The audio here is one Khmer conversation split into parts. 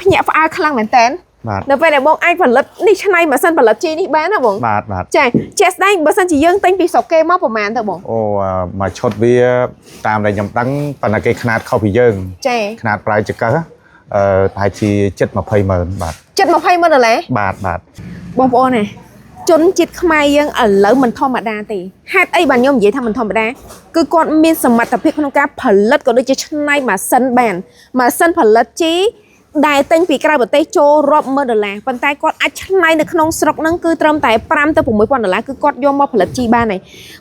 ភ្ញាក់ផ្អើលខ្លាំងមែនតើ បាទ នៅពេលដែលបងអាចផលិតនេះឆ្នៃម៉ាស៊ីនផលិតជីនេះបានណាបង បាទបាទ ចាជាក់ស្ដែងបើសិនជាយើងទិញពីស្រុកគេមកប្រហែលទៅបង អូមួយឈុតវាតាមដែលខ្ញុំដឹងប៉ុន្តែគេខ្នាតខុសពីយើង ចា ខ្នាតប្រៅចង្កឹះប្រហែលជាជិត20ម៉ឺនបាទ ជិត20ម៉ឺនដុល្លារ បាទបាទ បងប្អូនណាជនជាតិខ្មែរយើងឥឡូវមិនធម្មតាទេហេតុអីបានខ្ញុំនិយាយថាមិនធម្មតាគឺគាត់មានសមត្ថភាពក្នុងការផលិតក៏ដូចជាច្នៃម៉ាស៊ីនបានម៉ាស៊ីនផលិតជីដែលទិញពីក្រៅប្រទេសចូលរាប់ម៉ឺនដុល្លារប៉ុន្តែគាត់អាចច្នៃនៅក្នុងស្រុកហ្នឹងគឺត្រឹមតែ5ទៅ6000ដុល្លារគឺគាត់យកមកផលិតជីបានហើយ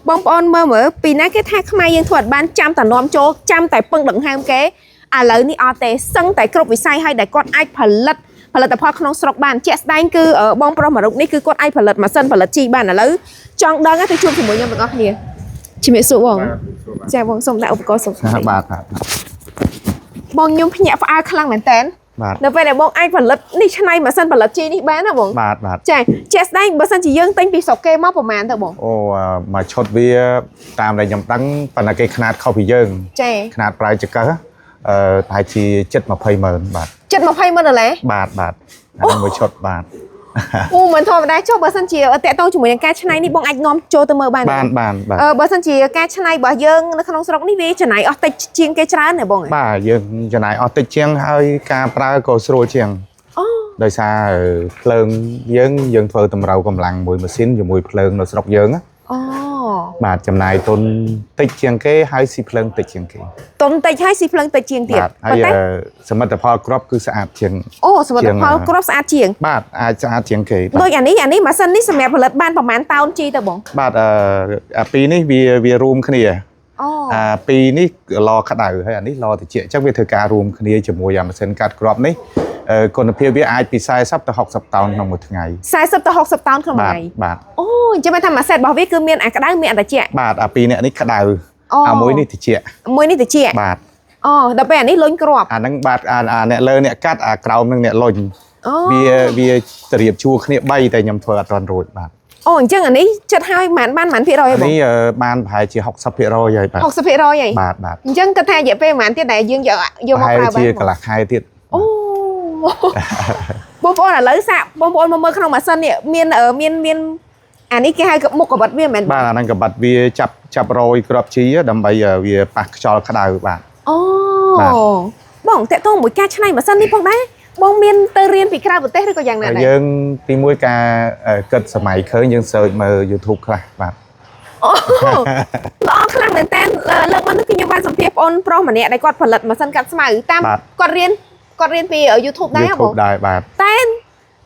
បងប្អូនមើលមើលពីណាគេថាខ្មែរយើងធ្វើអត់បានចាំតែនាំចូលចាំតែពឹងដង្ហើមគេឥឡូវនេះអត់ទេសឹងតែគ្រប់វិស័យហើយដែលគាត់អាចផលិតផលិតផលក្នុងស្រុកបានជាក់ស្ដែងគឺបងប្រុសមួយរូបនេះគឺគាត់អាចផលិតម៉ាស៊ីនផលិតជីបានឥឡូវចង់ដឹងទៅជួបជាមួយខ្ញុំទាំងអស់គ្នាជំរាបសួរបងចាបងសូមដាក់ឧបករណ៍សុខភាព បាទបាទ បងខ្ញុំភ្ញាក់ផ្អើលខ្លាំងមែនតើ បាទ នៅពេលដែលបងអាចផលិតនេះឆ្នៃម៉ាស៊ីនផលិតជីនេះបានណាបង បាទបាទ ចាជាក់ស្ដែងបើសិនជាយើងទិញពីស្រុកគេមកប្រហែលទៅបង អូមួយឈុតវាតាមដែលខ្ញុំដឹងប៉ុន្តែគេខ្នាតខុសពីយើង ចា ខ្នាតប្រៅចង្កឹះប្រហែលជាជិត20ម៉ឺនបាទ ជិត20ម៉ឺនដុល្លារ បាទបាទអានេះមួយឈុតបាទ អូមិនធម្មតាចុះបើសិនជាតាក់ទងជាមួយនឹងការច្នៃនេះបងអាចនាំចូលទៅមើលបានទេ បានបានបាទ បើសិនជាការច្នៃរបស់យើងនៅក្នុងស្រុកនេះវាចំណាយអស់តិចជាងគេច្រើនណាបង បាទយើងចំណាយអស់តិចជាងហើយការប្រើក៏ស្រួលជាង អូ ដោយសារភ្លើងយើងយើងធ្វើតម្រូវកម្លាំងមួយម៉ាស៊ីនជាមួយភ្លើងនៅស្រុកយើងណា អូ បាទចំណាយទុនតិចជាងគេហើយស៊ីភ្លើងតិចជាងគេ ទុនតិចហើយស៊ីភ្លើងតិចជាងទៀត បាទហើយ ប៉ុន្តែ សមិទ្ធផលគ្រាប់គឺស្អាតជាង អូសមិទ្ធ ជាង ផលគ្រាប់ស្អាតជាង បាទអាចស្អាតជាងគេបាទ ដូចអានេះអានេះម៉ាស៊ីននេះសម្រាប់ផលិតបានប្រហែលតោនជីទៅបង បាទអាពីរនេះវាវារួមគ្នា អូ អាពីរនេះឡក្តៅហើយអានេះឡត្រជាក់អញ្ចឹងវាធ្វើការរួមគ្នាជាមួយអាម៉ាស៊ីនកាត់គ្រាប់នេះគុណភាពវាអាចពី40ទៅ60តោនក្នុងមួយថ្ងៃ 40ទៅ60តោនក្នុងមួយ បាទ ថ្ងៃ បាទ អូអញ្ចឹងបានថាមួយសេតរបស់វាគឺមានអាក្តៅមានអាត្រជាក់ បាទអាពីរអ្នកនេះក្តៅ អូ អាមួយនេះត្រជាក់ មួយនេះត្រជាក់ បាទ អូដល់ពេលអានេះលុញគ្រាប់ អាហ្នឹងបាទអាអាអ្នកលើអ្នកកាត់អាក្រោមហ្នឹងអ្នកលុញ អូ វាវាត្រៀបជួរគ្នា3តែខ្ញុំធ្វើអត់ទាន់រួចបាទ អូអញ្ចឹងអានេះចិត្តហើយប៉ុន្មានបានប៉ុន្មានភាគរយហ៎បង អានេះបានប្រហែលជា60%ហើយបាទ 60%ហើយ បាទបាទ អញ្ចឹងគាត់ថារយៈពេលប៉ុន្មានទៀតដែលយើងយកយក ប្រហែល មកប្រើបាន ជាកន្លះខែទៀត អូបងប្អូនឥឡូវសាកបងប្អូនមកមើលក្នុងម៉ាស៊ីននេះមានមានមានអានេះគេហៅមុខកបិតវាមិនមែន បាទអាហ្នឹងកបាត់វាចាប់ចាប់រយគ្រាប់ជីដើម្បីវាប៉ះខ្យល់ក្តៅបាទ អូ បាទ បងតកតងមួយការច្នៃម៉ាស៊ីននេះផងដែរបងមានទៅរៀនពីក្រៅប្រទេសឬក៏យ៉ាងណាដែរ ហើយយើងទីមួយការគិតសម័យឃើញយើង search មើល YouTube ខ្លះបាទ អូល្អខ្លាំងមែនតើលើកមកនេះគឺខ្ញុំបានសម្ភាសបងប្អូនប្រុសម្នាក់ដែលគាត់ផលិតម៉ាស៊ីនកាត់ស្មៅតាម បាទ គាត់រៀនគាត់រៀនពី YouTube ដែរបង YouTube ដែរបាទ តែ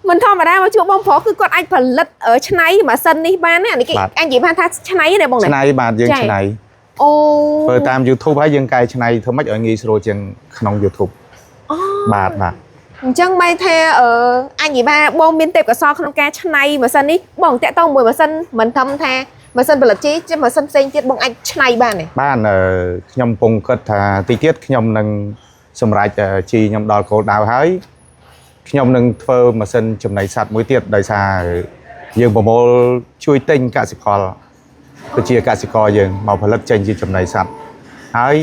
មិនធម្មតាមកជួបបងប្រុសគឺគាត់អាចផលិតច្នៃម៉ាស៊ីននេះបានណាអានេះគេ បាទ អញនិយាយបានថាច្នៃណាបងណា ច្នៃបាទយើង ចា៎ ច្នៃ អូ ធ្វើតាម YouTube ហើយយើងកែច្នៃធ្វើម៉េចឲ្យងាយស្រួលជាងក្នុង YouTube អូ បាទបាទ អញ្ចឹងមិនថាអញនិយាយថាបងមានទេពកោសល្យក្នុងការច្នៃម៉ាស៊ីននេះបងតាក់ទងមួយម៉ាស៊ីនមិនធំថាម៉ាស៊ីនផលិតជីជាម៉ាស៊ីនផ្សេងទៀតបងអាចច្នៃបានទេ បានខ្ញុំកំពុងគិតថាតិចទៀតខ្ញុំនឹងសម្រេចជីខ្ញុំដល់គោលដៅហើយខ្ញុំនឹងធ្វើម៉ាស៊ីនចំណីសត្វមួយទៀតដោយសារយើងប្រមូលជួយទិញកសិផលប្រជាកសិករយើងមកផលិតចេញជាចំណីសត្វហើយ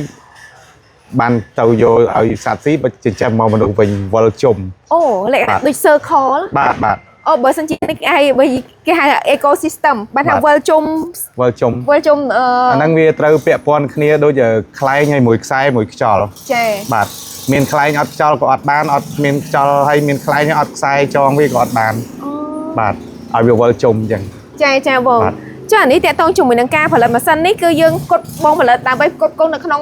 បានទៅយកឲ្យសត្វស៊ីបើចិញ្ចឹមមកមនុស្សវិញវិលជុំ អូលក្ខ បាទ ណៈដូច circle បាទបាទ អូបើសិនជានេះគេហៅបើគេហៅ ecosystem បានថា បាទ វិលជុំ វិលជុំ វិលជុំ អាហ្នឹងវាត្រូវពាក់ព័ន្ធគ្នាដូចខ្លែងហើយមួយខ្សែមួយខ្យល់ ចា បាទមានខ្លែងអត់ខ្យល់ក៏អត់បានអត់មានខ្យល់ហើយមានខ្លែងអត់ខ្សែចងវាក៏អត់បាន អូ បាទឲ្យវាវិលជុំអញ្ចឹង ចាចាបង បាទ ចាអានេះតកតងជាមួយនឹងការផលិតម៉ាស៊ីននេះគឺយើងគត់បងផលិតដើម្បីផ្គត់ផ្គង់នៅក្នុង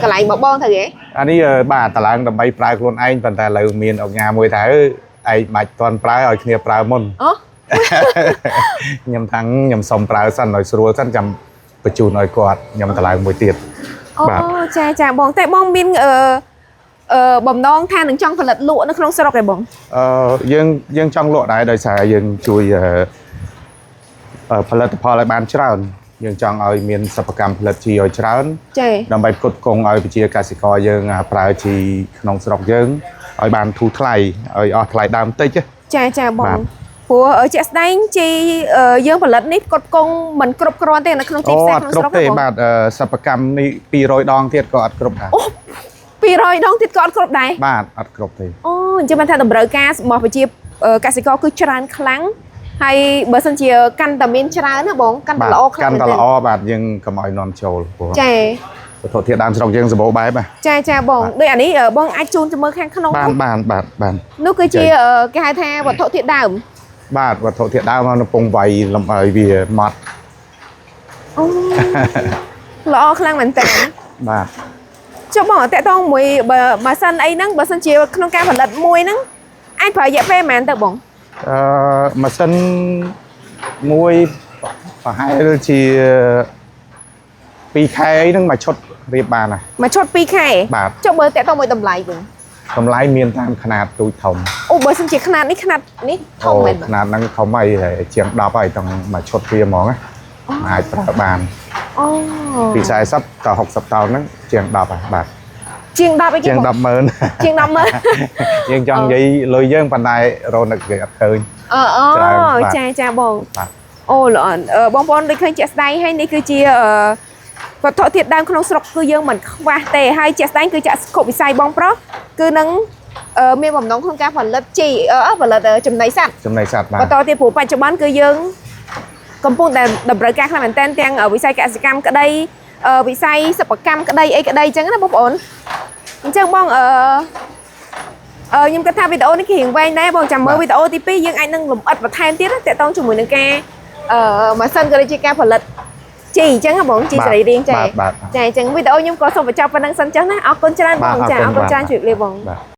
កន្លែងរបស់បងទៅហ៎ អានេះបាទតឡើងដើម្បីប្រើខ្លួនឯងប៉ុន្តែឥឡូវមានអង្គការមួយថាអឺឯងបាច់តន់ប្រើឲ្យគ្នាប្រើមុន អូ ខ្ញុំថាខ្ញុំសុំប្រើសិនឲ្យស្រួលសិនចាំបញ្ជូនឲ្យគាត់ខ្ញុំតឡើងមួយទៀត អូ បាទ ចាចាបងតែបងមានអឺអឺបំណងថានឹងចង់ផលិតលក់នៅក្នុងស្រុកឯងបង អឺយើងយើងចង់លក់ដែរដោយសារយើងជួយអឺអឺផលិតផលឲ្យបានច្រើនយើងចង់ឲ្យមានសិប្បកម្មផលិតជីឲ្យច្រើន ចា ដើម្បីផ្គត់ផ្គង់ឲ្យប្រជាកសិករយើងប្រើជីក្នុងស្រុកយើងឲ្យបានធូរថ្លៃឲ្យអស់ថ្លៃដើមតិចណា ចាចាបង បាទ ព្រោះជាក់ស្ដែងជីយើងផលិតនេះផ្គត់ផ្គង់មិនគ្រប់គ្រាន់ទេនៅក្នុងទី អូ ផ្សារក្នុង អត់គ្រប់ ស្រុកហ៎បង ទេបាទសិប្បកម្មនេះ200ដងទៀតក៏អត់គ្រប់ដែរ អូ 200ដងទៀតក៏អត់គ្រប់ដែរ បាទអត់គ្រប់ទេ អូអញ្ចឹងបានថាតម្រូវការរបស់ប្រជាកសិករគឺច្រើនខ្លាំងហើយបើសិនជាកាន់តែមានច្រើនណាបងកាន់តែ បាទ ល្អខ្លាំង កាន់តែ មែនទែន ល្អបាទយើងកុំឲ្យនាំចូលព្រោះ ចា វត្ថុធាតុដើមស្រុកយើងសម្បូរបែបណា ចាចាបងដូចអានេះបងអាចជូនទៅមើលខាងក្នុង បានបានបាទបាន នោះគឺជាគេហៅថាវត្ថុធាតុដើម បាទវត្ថុធាតុដើមនៅពងវាយលំឲ្យវាម៉ត់ អូ ល្អខ្លាំងមែនតើ បាទ ចុះបងតាក់តងមួយបើម៉ាស៊ីនអីហ្នឹងបើសិនជាក្នុងការផលិតមួយហ្នឹងអាចប្រើរយៈពេលប៉ុន្មានទៅបង អឺម៉ាស៊ីនមួយប្រហែលជា2ខែអីហ្នឹងមួយឈុតរៀបបានណា មួយឈុត2ខែ បាទ ចុះបើតាក់តងមួយតម្លៃវិញ តម្លៃមានតាមຂະຫນាតទូចធំ អូបើសិនជាຂະຫນាតនេះຂະຫນាតនេះធំមែន ຂະຫນាតហ្នឹងធំហើយហើយជាង10ហើយต้องមួយឈុតវាហ្មងណាអាចប្រើបាន អូ ពី40ដល់60តោនហ្នឹងជាង10ហើយបាទ ជាង10អីគេ ជាង បង 100000 ជាង100000 យើងចង់និយាយលុយយើងប៉ុន្តែរនឹកនិយាយអត់ឃើញ អឺអូ ច្រើនបាទ ចាចាបង បាទ អូល្អបងប្អូនដូចឃើញជាក់ស្ដែងហើយនេះគឺជាវត្ថុធាតុដើមក្នុងស្រុកគឺយើងមិនខ្វះទេហើយជាក់ស្ដែងគឺចាក់គ្រប់វិស័យបងប្រុសគឺនឹងមានបំណងក្នុងការផលិតជីផលិតចំណីសត្វ ចំណីសត្វបាទ បន្តទៀតព្រោះបច្ចុប្បន្នគឺយើងកំពុងតែតម្រូវការខ្លាំងមែនទែនទាំងវិស័យកសិកម្មក្តីវិស័យសិប្បកម្មក្តីអីក្តីអញ្ចឹងណាបងប្អូនអញ្ចឹងបងអឺអឺខ្ញុំគិតថាវីដេអូនេះគឺរៀងវែងដែរបងចាំមើលវីដេអូទី2យើងអាចនឹងលម្អិតបន្ថែមទៀតណាតាក់ទងជាមួយនឹងការម៉ាស៊ីនក៏ដូចជាការផលិតជីអញ្ចឹងណាបងជីសរីរាង្គចា បាទបាទ ចាអញ្ចឹងវីដេអូខ្ញុំក៏សូមបញ្ចប់ប៉ុណ្ណឹងសិនចុះណាអរគុណច្រើនបងចាអរគុណច្រើនជម្រាបលាបង បាទ